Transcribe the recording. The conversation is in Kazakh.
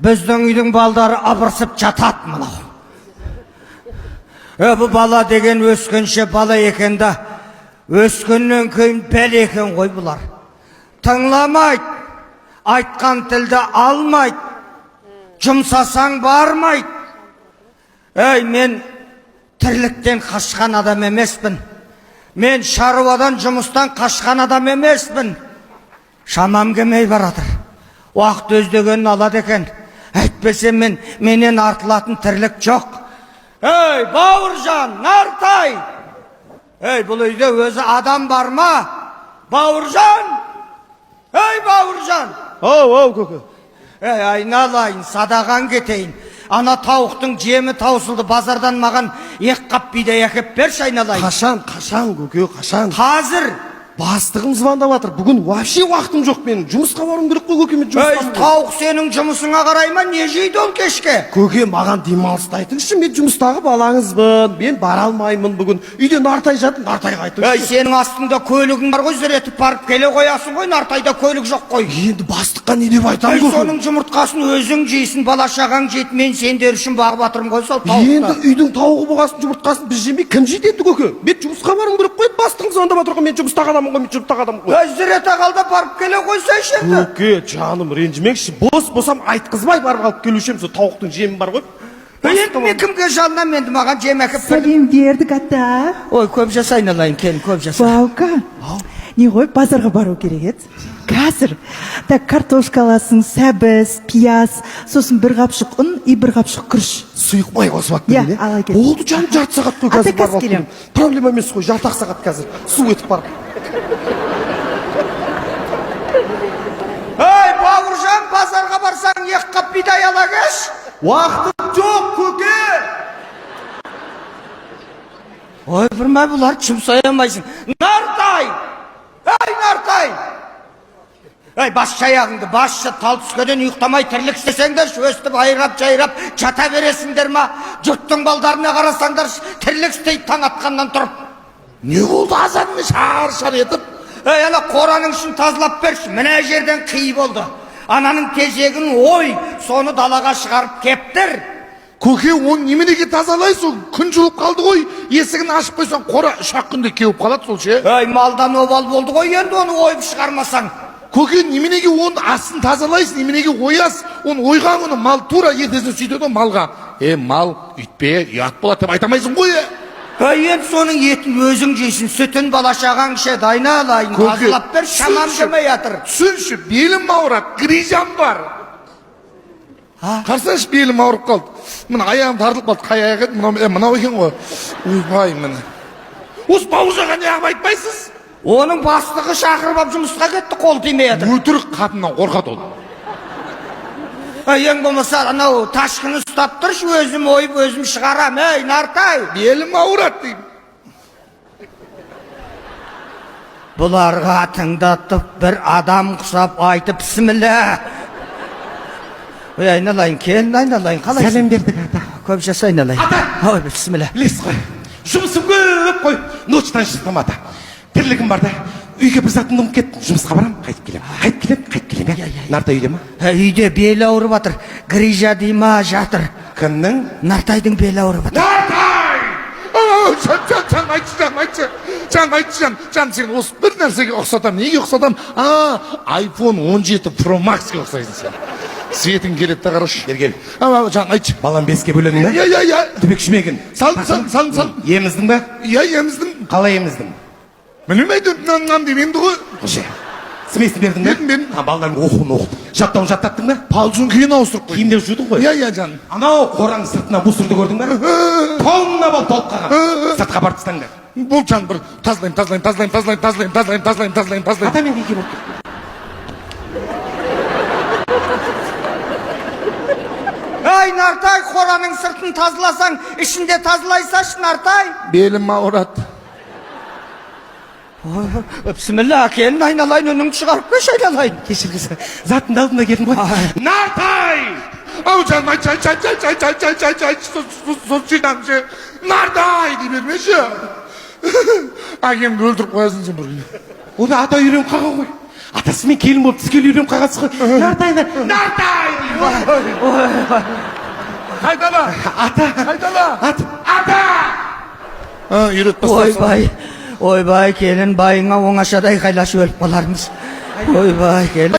Біздің үйдің балдары ыбырсып жатады мынау. Бұл бала деген өскенше бала екен да, өскеннен кейін бәле екен ғой бұлар. Тыңламайды, айтқан тілді алмайды, жұмсасаң бармайды. Ей, мен тірліктен қашқан адам емеспін. Мен шаруадан, жұмыстан қашқан адам емеспін. Шамам келмей баратыр. Уақыт өздегенін алады екен. Әйтпесе мен менен артылатын тірлік жоқ. Ей, Бауыржан, Нартай! Ей, бұл үйде өзі адам бар ма? Бауыржан! Ей, Бауыржан! Оу, оу, көке. Ей, айналайын, садағаң кетейін. Ана тауықтың жемі таусылды, базардан маған екі қап бидай әкеп берші, айналайын. Қашан, қашан, көке, қашан? Қазір. Бастығым звондап жатыр. Бүгін вообще уақытым жоқ менің. Жұмысқа баруым керек қой, көке, мен Ей, жұмысқа. тауық сенің жұмысыңа қарай ма? Не жейді ол кешке? Көке, маған демалысты айтыңызшы, мен жұмыстағы балаңызбын. Мен бара алмаймын бүгін. Үйде Нартай жатыр, Нартайға Ей, айтыңызшы. сенің астыңда көлігің бар ғой, зіретіп барып келе қоясың ғой, Нартайда көлік жоқ қой. Енді бастыққа не деп айтамын, Ей, көке? соның жұмыртқасын өзің жейсің, бала шағаң жейді, мен сендер үшін бағып жатырмын ғой сол Енді тауықты. үйдің тауығы болғасын жұмыртқасын біз жемей кім жейді енді, көке? Мен жұмысқа баруым керек қой, бастығым звондап жатыр ғой, мен жұмыстағы адаммын ғой, мен жұмыстағы адаммын ғой. Ей, зірете қал да барып келе қойсайшы енді. Көке, жаным, ренжімеңізші. Бос болсам айтқызбай барып алып келуші едім, сол тауықтың жемі бар ғой. Ей, енді мен кімге жалынамын енді, маған жем әкеп бер. Сәлем бердік, ата. Ой, көп жаса, айналайын, келін, көп жаса. Баука. Не ғой, базарға бару керек еді. Қазір. Так, картошка аласың, сәбіз, пияз, сосын бір қапшық ұн и бір қапшық күріш. Сұйық май қосып алып Иә, келейін, ала кел. Болды, жаным, жарты сағат қой, Ата, қазір барып қазір алып келемін. келемін. Проблема емес қой, жарты ақ сағат қазір. Су етіп барып. Ей, Бауыржан, базарға барсаң екі қап бидай ала келші. Уақытым жоқ, көке. Ой, бірмай бұларды жұмсай алмайсың. Нартай! Ей, Нартай! Ей, басшы аяғыңды, басшы, тал түскеден ұйықтамай тірлік істесеңдерші, өстіп айрап жайрап жата бересіңдер ма? Жұрттың балдарына қарасаңдаршы, тірлік істейді таң атқаннан тұрып. Не болды азанмен шар шар етіп? Ей, ана қораның ішін тазалап берші, мына жерден қи болды. Ананың тезегін ой, соны далаға шығарып кептір. Көке, оны неменеге тазалайсың? Күн жылып қалды ғой, есігін ашып қойсаң, қора үш-ақ күнде кеуіп қалады сол ше. Ей, малдан обал болды ғой енді оны ойып шығармасаң. Көке, неменеге оның астын тазалайсың, неменеге оясың? Оны ойған күні мал тура ертесіне сөйтеді ғой малға. Е, мал, үйтпе, ұят болады деп айта алмайсың ғой, е. Ей, енді соның етін өзің жейсің, сүтін бала шағаң ішеді, айналайын, Көке, тазалап бер, шамам түсінші. келмей жатыр. Түсінші, белім ауырады, грижам бар. Қарасаңшы, белім ауырып қалды. Міне аяғым тартылып қалды. Қай аяқ еді? Мынау, мынау екен ғой. Ойбай, міне. Осы Бауыржанға неғып айтпайсыз? Оның бастығы шақырып алып жұмысқа кетті, қол тимей жатыр. Өтірік, қатыннан қорқады ол. Ей, ең болмаса анау ташкыны ұстап тұршы, өзім ойып өзім шығарам. Ей, Нартай! Белім ауырады деймін. Бұларға тыңдатып бір адам құсап айтып, бісміллә. Ой, айналайын, келін, айналайын, қалайсың? Сәлем бердік, ата. Көп жаса, айналайын. Ата! Ой, бісміллә. Білесіз ғой, жұмысым көп қой. Ночьтан шықтым, ата. Тірлігім бар да. Үйге бір затымды ұмытып кеттім. Жұмысқа барамын, қайтып келемін. Қайтып келемін, қайтып келемін, иә. Нартай үйде ма? Ей, үйде белі ауырып жатыр. Грижа дей ма, жатыр. Кімнің? Нартайдың белі ауырып жатыр. Нартай! Ау, жан, жан, жан, айтшы, жан, айтшы. Жан, айтшы, жан, жан, сен осы бір нәрсеге ұқсатамын. Неге ұқсатамын? А, iPhone 17 Pro Max-ке ұқсайсың сен. Светің келеді да, қарашы. Бері кел. А, жан, айтшы. Балам беске бөлендің бе? Иә, иә, иә. Түбек шүмегін. Салдым, салдым, салдым, салдым. Еміздің бе? Иә, еміздім. Қалай еміздің? Білмеймін, әйтеуір нан нан деп емді ғой. Қойшы. Смесін бердің бе? Бердім, бердім. А, балалардың оқуын оқыттың. Жаттауын жаттаттың ба? Палжын кейін ауыстырып қойдым. Киімдер жудың ғой? Иә, иә, жан. Анау қораның сыртына мусорды көрдің бе? Тонна болып толып қалған. Сыртқа барып тастаңдар. Бұл жан бір тазалаймын, тазалаймын, тазалаймын, тазалаймын, тазалаймын, тазалаймын, тазалаймын, тазалаймын, тазалаймын. Ата, мен үйге болып кеттім. Ей, Нартай, қораның сыртын тазаласаң, ішінде тазалайсашы, Нартай. Белім ауырады. Ой, бісміллә, келін, айналайын, үніңді шығарып келші, айналайын. Кешіріңіз, затымды алдым да келдім ғой. Нартай! Ау, жаным, айтшы, айтшы, айтшы, айтшы, айтшы, айтшы, айтшы, айтшы, айтшы, сол Нартай дей бермеші. Әкемді өлтіріп қоясың сен бір күні. Оны ата үйреніп қалған ғой. Атасы мен келін болып түскелі үйреніп қалғансыз ғой. Нартай, Нартай! Қайтала. Ата! Қайтала. Ата! Ата! Үйретіп тастапсың. Ойбай, ойбай, келін, байыңа оңашада айқайласып өліп қалармыз. Ойбай, келін.